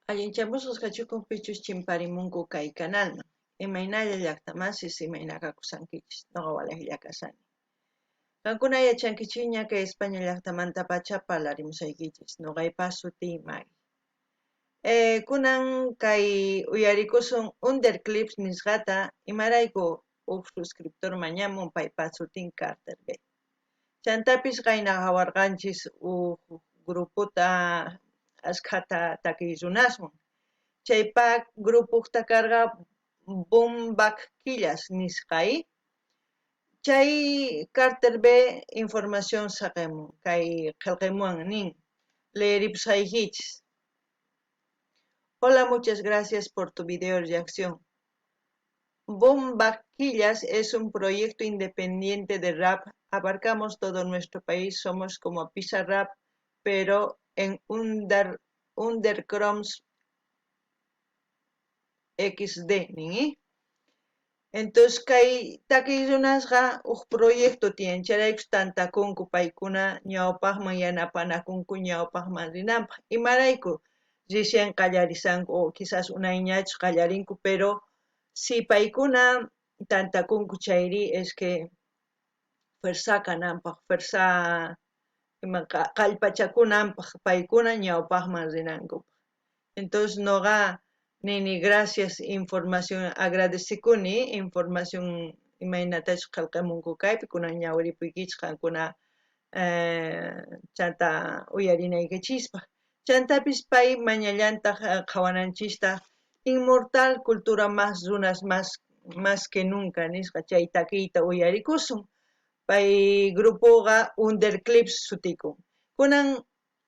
Allinchamusqas kachukun pichus chimparimunku kay kanalman. Imaynalla llaqtamasis, imayna kakusankichis, noqa walejlla kashani. Qankuna yachankichikña kay España llaqtamantapacha parlarimusaykichis, noqaypa sutiy Maggie. Kunan kay uyarikusun Underclips nisqata, imarayku huk suscriptor mañamun paypa sutin Carter B. Chantapis qayna qhawarqanchis huk grupota askhata takiy runaswan. Chaypa grupukta karqa Bombakillas nisqa. Chay Carter B información saqimun kay qillqamuwan nin leeripusqaykichis. Hola, muchas gracias por tu video reacción. Bombaquillas es un proyecto independiente de rap. Abarcamos todo nuestro país, somos como Pisa Rap, pero en Undercroms XD, nin. Entonces kay takiy runasqa huk proyecto tiyan, chayraykus tantakunku paykuna ñawpaqman yanapanakunku ñawpaqman rinanpaq. Imarayku recién qallarisanku o quizás unayñachus qallarinku, pero si paykuna tantakunku chayri es que fuerza kananpaq, fuerza kallpachakunanpaq paykuna ñawpaqman rinankupaq. Entonces noqa nini gracias información agradecikuni información imaynatachus qillqamunku kaypi kunan ñawiripuykichis qankuna chanta uyarinaykichispaq. Chantapis pay mañallantaq qhawananchista inmortal cultura más runas más que nunca nisqa chay takiyta uyarikusun. Pay grupoqa Underclips sutikun. Kunan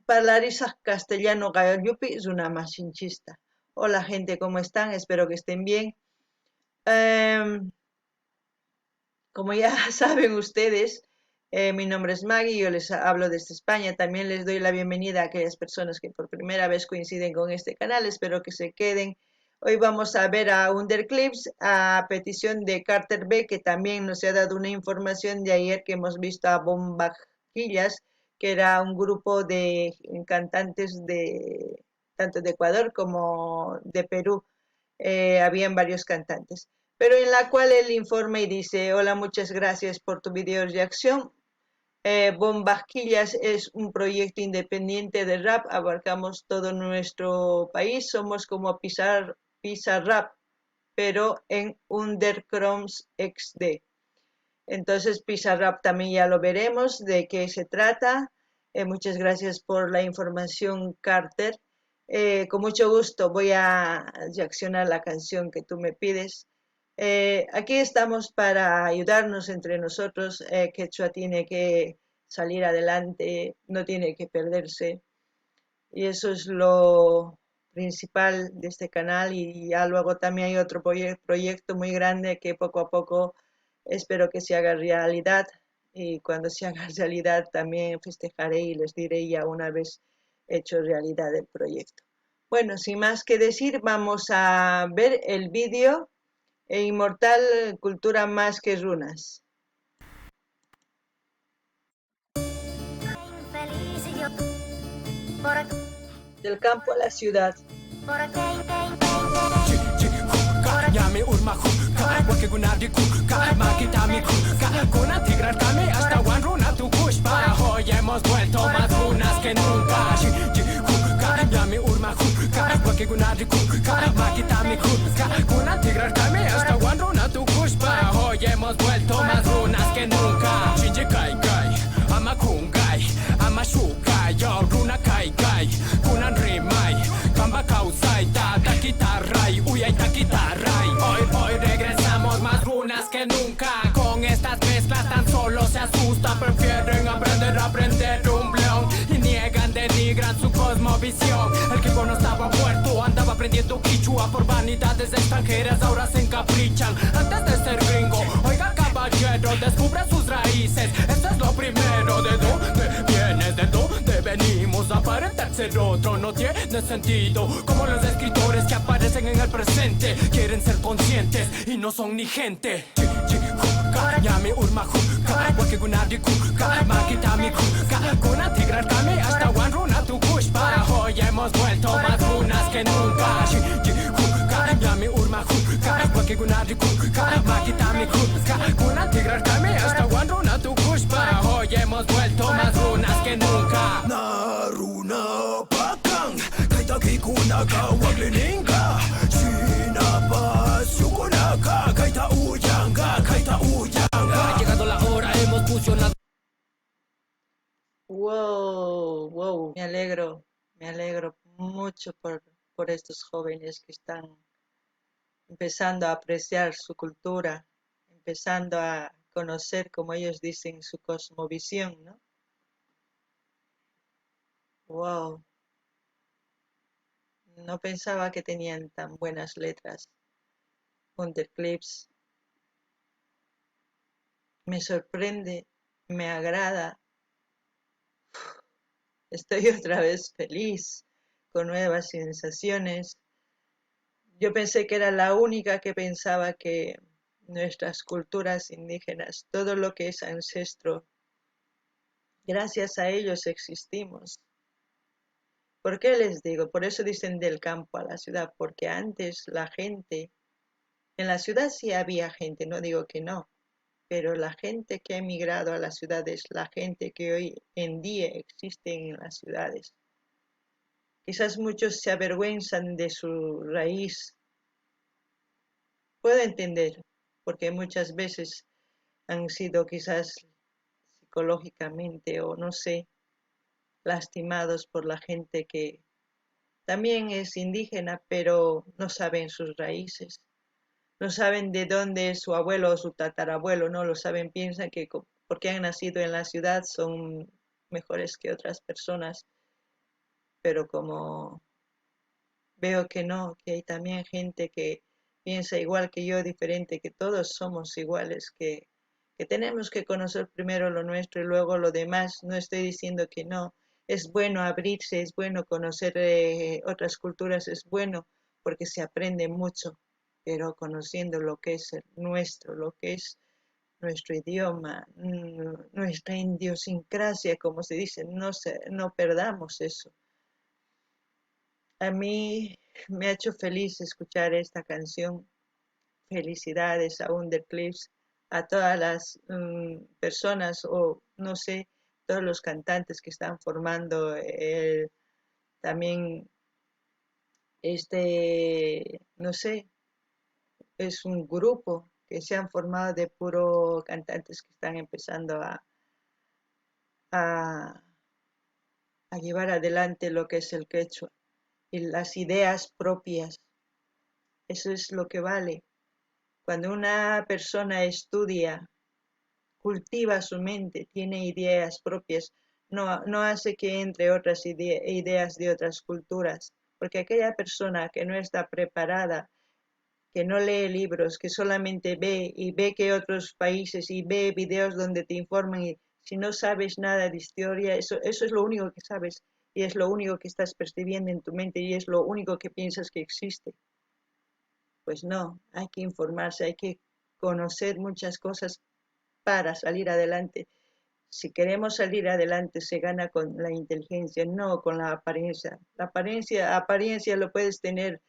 parlarisaq castellano qallupi runamasinchista. Hola gente, ¿cómo están? Espero que estén bien. Como ya saben ustedes, mi nombre es Maggie, yo les hablo desde España. También les doy la bienvenida a aquellas personas que por primera vez coinciden con este canal. Espero que se queden. Hoy vamos a ver a Underclips a petición de Carter B, que también nos ha dado una información de ayer que hemos visto a Bombaquillas, que era un grupo de cantantes de tanto de Ecuador como de Perú. Habían varios cantantes, pero en la cual él informa y dice: hola, muchas gracias por tu video reacción. Bombasquillas es un proyecto independiente de rap, abarcamos todo nuestro país, somos como Pisa Rap, pero en Undercroms XD. Entonces Pisa Rap también ya lo veremos de qué se trata. Muchas gracias por la información, Carter. Con mucho gusto voy a reaccionar a la canción que tú me pides. Aquí estamos para ayudarnos entre nosotros. Quechua tiene que salir adelante, no tiene que perderse. Y eso es lo principal de este canal. Y ya luego también hay otro proyecto muy grande que poco a poco espero que se haga realidad. Y cuando se haga realidad también festejaré y les diré ya una vez hecho realidad el proyecto. Bueno, sin más que decir, vamos a ver el vídeo e Inmortal Cultura Más que Runas. Del campo a la ciudad. Hoy hemos vuelto más runas que nunca. Hoy hemos vuelto más runas que nunca. Hoy, hoy regresamos más runas que nunca. Con estas mezclas tan solo se asustan. Prefieren aprender a aprender un león y niegan, denigran su cosmovisión. El que no estaba muerto andaba aprendiendo quichua por vanidades extranjeras. Ahora se encaprichan antes de ser gringo. Oiga caballero, descubra sus raíces. Eso es lo primero. ¿De dónde vienes? ¿De dónde venimos? Aparentar ser otro no tiene sentido. Como los escritores que aparecen en el presente quieren ser conscientes y no son ni gente. Hoy hemos vuelto más runas que que nunca. Hoy hemos vuelto más runas que nunca. Naruna pakan, kaytakikunaka waklininka, shinapas shukunaka, kayta uyanka, kayta uyanka. Ha llegado la hora, hemos fusionado. Wow, wow, me alegro mucho por estos jóvenes que están empezando a apreciar su cultura, empezando a conocer, como ellos dicen, su cosmovisión, ¿no? Wow. No pensaba que tenían tan buenas letras. Underclips. Me sorprende, me agrada. Estoy otra vez feliz, con nuevas sensaciones. Yo pensé que era la única que pensaba que nuestras culturas indígenas, todo lo que es ancestro, gracias a ellos existimos. ¿Por qué les digo? Por eso dicen del campo a la ciudad, porque antes la gente, en la ciudad sí había gente, no digo que no, pero la gente que ha emigrado a las ciudades, la gente que hoy en día existe en las ciudades. Quizás muchos se avergüenzan de su raíz. Puedo entender, porque muchas veces han sido quizás psicológicamente o no sé, lastimados por la gente que también es indígena, pero no saben sus raíces. No saben de dónde es su abuelo o su tatarabuelo, no lo saben, piensan que porque han nacido en la ciudad son mejores que otras personas, pero como veo que no, que hay también gente que piensa igual que yo, diferente, que todos somos iguales, que tenemos que conocer primero lo nuestro y luego lo demás. No estoy diciendo que no, es bueno abrirse, es bueno conocer otras culturas, es bueno porque se aprende mucho, pero conociendo lo que es el nuestro, lo que es nuestro idioma, nuestra idiosincrasia, como se dice, no perdamos eso. A mí me ha hecho feliz escuchar esta canción. Felicidades a Underclips, a todas las personas o no sé, todos los cantantes que están formando el, también este, no sé, es un grupo que se han formado de puro cantantes que están empezando a llevar adelante lo que es el quechua y las ideas propias. Eso es lo que vale. Cuando una persona estudia, cultiva su mente, tiene ideas propias, no hace que entre otras ideas de otras culturas, porque aquella persona que no está preparada, que no lee libros, que solamente ve y ve que otros países y ve videos donde te informan, y si no sabes nada de historia, eso es lo único que sabes y es lo único que estás percibiendo en tu mente y es lo único que piensas que existe. Pues no, hay que informarse, hay que conocer muchas cosas para salir adelante. Si queremos salir adelante se gana con la inteligencia, no con la apariencia. La apariencia lo puedes tener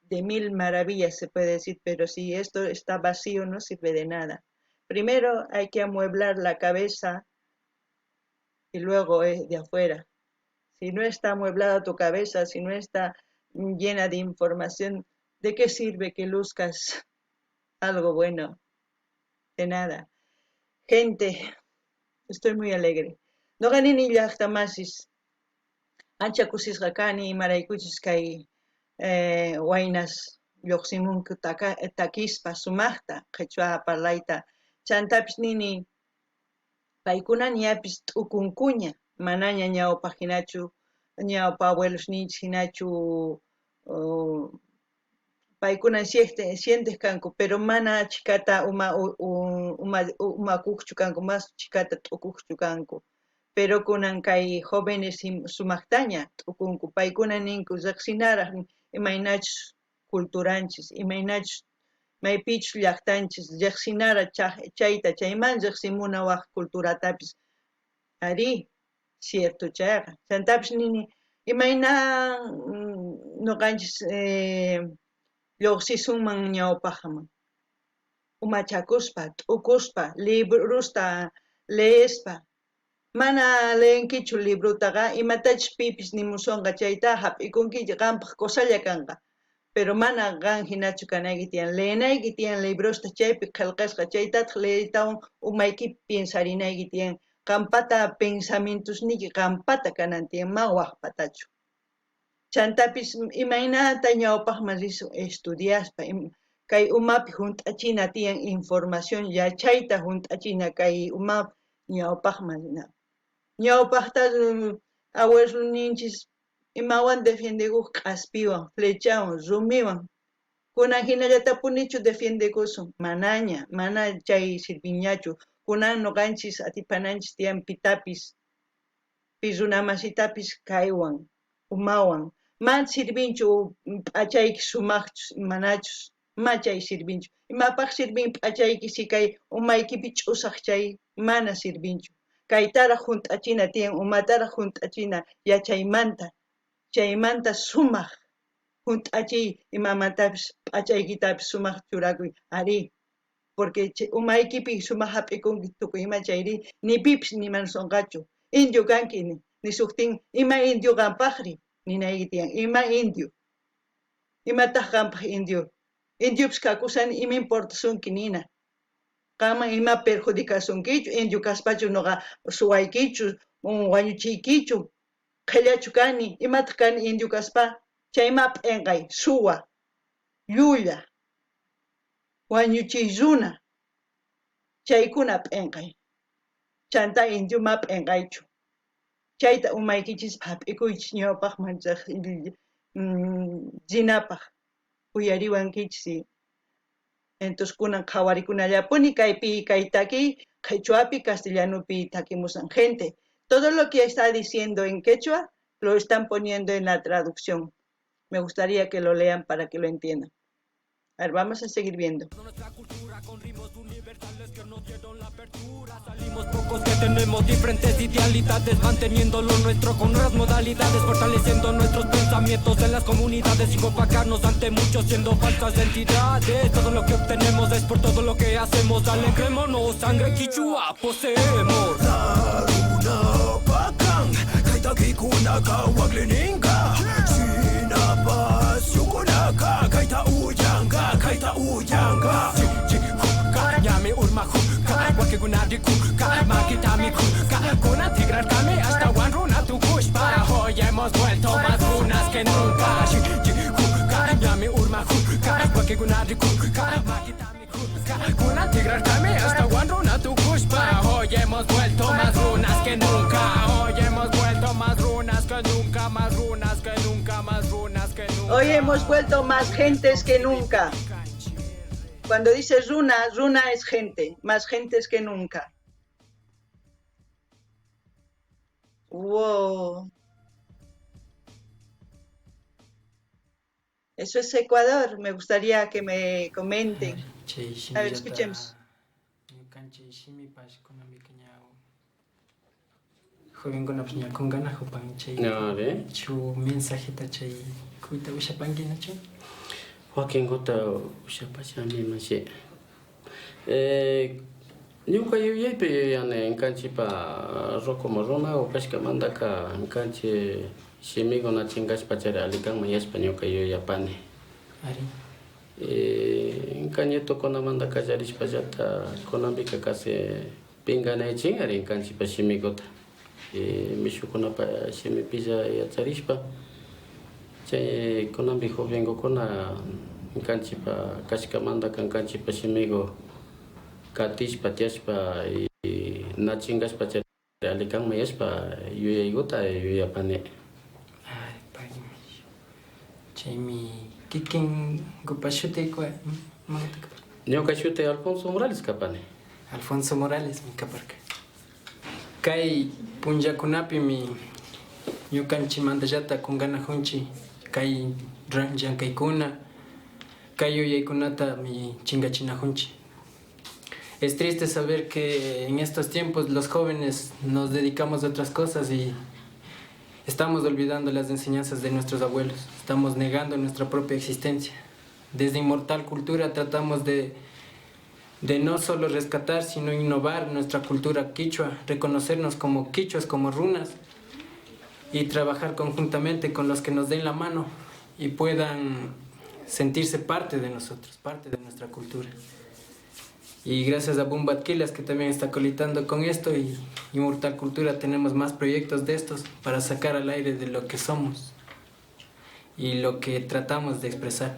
de mil maravillas, se puede decir, pero si esto está vacío no sirve de nada. Primero hay que amueblar la cabeza y luego es de afuera. Si no está amueblada tu cabeza, si no está llena de información, ¿de qué sirve que luzcas algo bueno? De nada. Gente, estoy muy alegre. No gané ni llaqtamasis. Ancha kusisqa kani, imaraykuchus kay waynas lluqsimunku takispa sumaqta qhichwa parlayta. Chantapis nini, paykuna ñapis t'ukunkuña, manaña ñawpaq hinachu, ñawpa abuelos ninchis hinachu, paykuna sientes kanku, pero mana chikata umakuqchu kanku, mas chikata t'ukuqchu kanku. Pero kunan kay jóvenes sumaqtaña t'ukunku, paykuna ninku riqsinaraq imaynachus culturanchis, imaynachus maypichus llaqtanchis, riqsinara chayta, chayman riqsimuna waq culturatapis. Ari, cierto chayqa. Chantapis nini, Imayna ñuqanchis lluqsisunman ñawpaqman? Umachakuspa, t'ukuspa, librusta leespa. Mana leenkichu librutaqa, imatachus pipis nimusonqa chayta hap'ikunkichik, qampaq cosalla kanqa. Pero mana qan hinachu kanayki tiyan, leenayki tiyan librosta chaypi qillqasqa, chaytataq leeytawan umaykipi piensarinayki tiyan, qampata pensamientosniyki qampata kanan tiyan, ma waqpatachu. Chantapis imaynata ñawpaqman risun estudiaspa, kay umapi hunt'achina tiyan información, yachayta hunt'achina kay uma ñawpaqman rina. Ñawpaqta abuelosninchis imawan defiendekuq? K'aspiwan, flechawan, rumiwan. Kunan hinallatapunichu defiendekusun? Manaña, mana chay sirvinñachu. Kunan ñuqanchis atipananchis tiyan pitapis, pi runamasitapis kaywan, umawan. Man sirvinchu p'achayki sumaqchus manachus, ma chay sirvinchu. Imapaq sirvin p'achayki si kay umaykipi ch'usaq chay? Mana sirvinchu. Kaytaraq hunt'achina tiyan, umataraq hunt'achina yachaymanta, chaymanta sumaq hunt'achiy imamantapis p'achaykitapis sumaq churakuy, arí, porque umaykipi sumaq hap'ikunki tukuy ima chayri ni pipis nimansunqachu. Indio kanki nisuqtin, ima indio qampaqri ninayki tiyan, ima indio? Imataq qampaq indio? Indiopis kakusani, ima importasunki nina. Qanman ima perjudicasunkichu, indio kaspachu nuqa suwaykichu, wañuchiykichu, qhillachu kani, imataq kani indio kaspa? Chayma p'inqay, suwa, llulla, wañuchiy runa, chaykuna p'inqay. Chanta indio ma p'inqaychu. Chayta umaykichispa hap'ikuychis ñawpaqman rinapaq. Uyariwankichis. Entonces kunan qhawarikunallapuni kaypi kay takiy qhichwapi castellanupi takimusan gente. Todo lo que está diciendo en quechua lo están poniendo en la traducción. Me gustaría que lo lean para que lo entiendan. A ver, vamos a seguir viendo. Nuestra cultura con ritmos universales que nos dieron la apertura. Salimos pocos que tenemos diferentes idealidades, manteniendo lo nuestro con nuevas modalidades, fortaleciendo nuestros pensamientos en las comunidades sin opacarnos ante muchos siendo falsas entidades. Todo lo que obtenemos es por todo lo que hacemos. Alegrémonos, sangre quichua poseemos. Runa pakan, kaytakikunaka waklininka, shinapas yukunaka, kayta uyanka, kayta uyanka. Ñami urmajuka, wakikunarikuka, makitamikuka, kunan tigrarkami ashtawan runa tukushpa. Hoy hemos vuelto más runas que nunca. Ñami urmajuka, wakikunarikuka, makitamikuka, kunan tigrarkami ashtawan runa tukushpa. Hoy hemos vuelto más runas que nunca. Hoy hemos vuelto más runas que nunca, más runas que nunca, más runas que nunca. Hoy hemos vuelto más gentes que nunca. Cuando dices runa, runa es gente, más gentes que nunca. Wow. Eso es Ecuador, me gustaría que me comenten. A ver, escuchemos. Wakinkuta ushapashami mashi. Ñuka yuyaypi yuyani ñukanchikpa rukumu runaku kashkamantaka ñukanchik shimikuna chinkashpa chari alli kanman yashpa ñuka yuyapani. Ñuka ñutukunamanta kallarishpallata kunanpika casi pinkanaychinkari ñukanchikpa shimikuta. Mishukunapa shimipilla yacharishpa chay kunanpi jovenkuna ñukanchikpa kashkamantaka ñukanchikpa shimiku katishpa tiyashpa na chinkashpa chari alli kanman yashpa yuyaykuta yuyapani. Chaymi kikinkupa shutikua Ñuka shuti Alfonso Morales kapani. Alfonso Morales mi kaparka. Kay punllakunapimi ñukanchimantallata kunkanajunchik kay llankaykuna, kay yuyaykunata mi chinkachinajunchik. Es triste saber que en estos tiempos los jóvenes nos dedicamos a otras cosas Estamos olvidando las enseñanzas de nuestros abuelos, estamos negando nuestra propia existencia. Desde Inmortal Cultura tratamos de no solo rescatar, sino innovar nuestra cultura quichua, reconocernos como quichuas, como runas, y trabajar conjuntamente con los que nos den la mano y puedan sentirse parte de nosotros, parte de nuestra cultura. Y gracias a Bumbat Quilas, que también está colitando con esto, y Inmortal Cultura, tenemos más proyectos de estos para sacar al aire de lo que somos y lo que tratamos de expresar.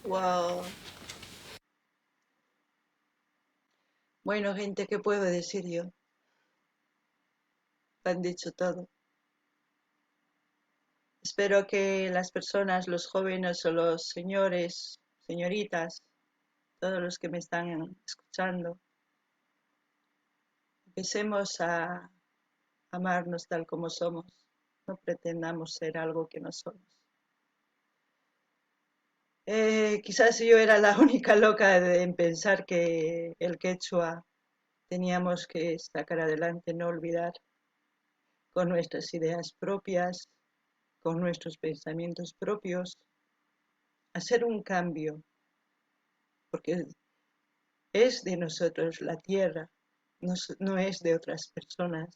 Wow. Bueno, gente, ¿qué puedo decir yo? Lo han dicho todo. Espero que las personas, los jóvenes o los señores, señoritas, todos los que me están escuchando, empecemos a amarnos tal como somos. No pretendamos ser algo que no somos. Quizás yo era la única loca en pensar que el quechua teníamos que sacar adelante, no olvidar, con nuestras ideas propias, con nuestros pensamientos propios, hacer un cambio, porque es de nosotros la tierra, no es de otras personas,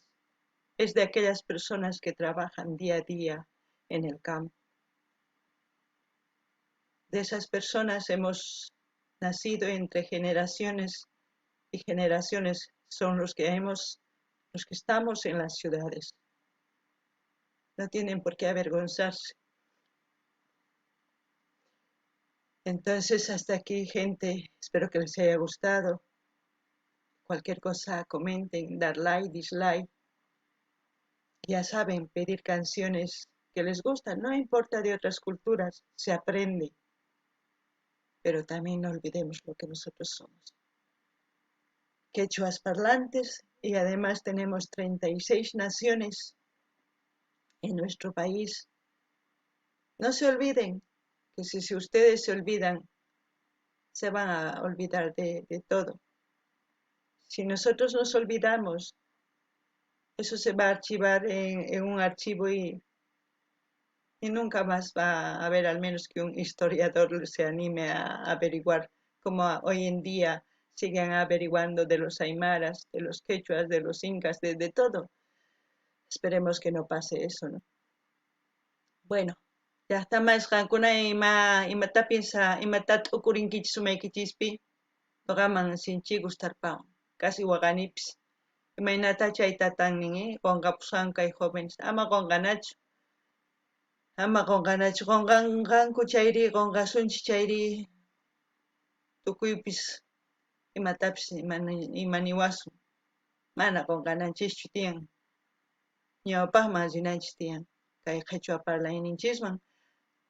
es de aquellas personas que trabajan día a día en el campo. De esas personas hemos nacido entre generaciones y generaciones, son los que estamos en las ciudades. No tienen por qué avergonzarse. Entonces, hasta aquí, gente. Espero que les haya gustado. Cualquier cosa, comenten, dar like, dislike. Ya saben, pedir canciones que les gustan. No importa de otras culturas, se aprende. Pero también no olvidemos lo que nosotros somos. Quechuas parlantes, y además tenemos 36 naciones en nuestro país. No se olviden que si ustedes se olvidan, se van a olvidar de todo. Si nosotros nos olvidamos, eso se va a archivar en un archivo y nunca más va a haber, al menos que un historiador se anime a averiguar, como hoy en día siguen averiguando de los aymaras, de los quechuas, de los incas, de todo. Esperemos que no pase eso, ¿no? Bueno, ya está más qankuna imata piensa, imata t'ukurinkichis umaykichispi, noqaman sinchi gustarpawan, casi waqanipis. Imaynata chayta tannin, qonqapusqanku kay jóvenes, ama qonqanachu. Ama qonqanachu, qonqanqanku chayri, qonqasunchis chayri, tukuypis imatapis imaniwasun. Mana qonqananchischu tiyan. Ñawpaqman rinanchis tiyan, kay qhichwa parlayninchisman.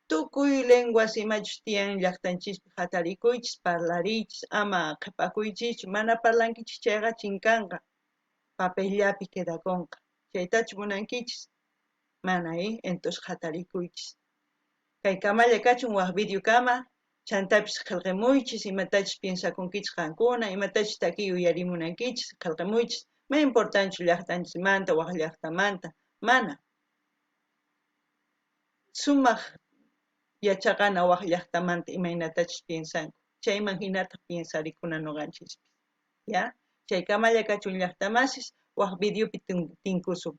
Tukuy lenguas imachus tiyan llaqtanchispi hatarikuychis, parlariychis, ama qhipakuychischu, mana parlankichis chayqa chinkanqa, papellapi quedakunqa. Chaytachu munankichis? Mana, entonces hatarikuychis. Kay kamalla kachun waq video kama, chantapis qillqamuychis, imatachus piensakunkichis qankuna, imatachus takiy uyarimunankichis, qillqamuychis. Ma importanchu llaqtanchismanta, waq llaqtamanta, mana. Sumaq yachaqana waq llaqtamanta imaynatachus piensanku. Chayman hinataq piensarikuna noqanchispis. Ya? Chay kamalla kachun llaqtamasis, waq videopi tinkusun.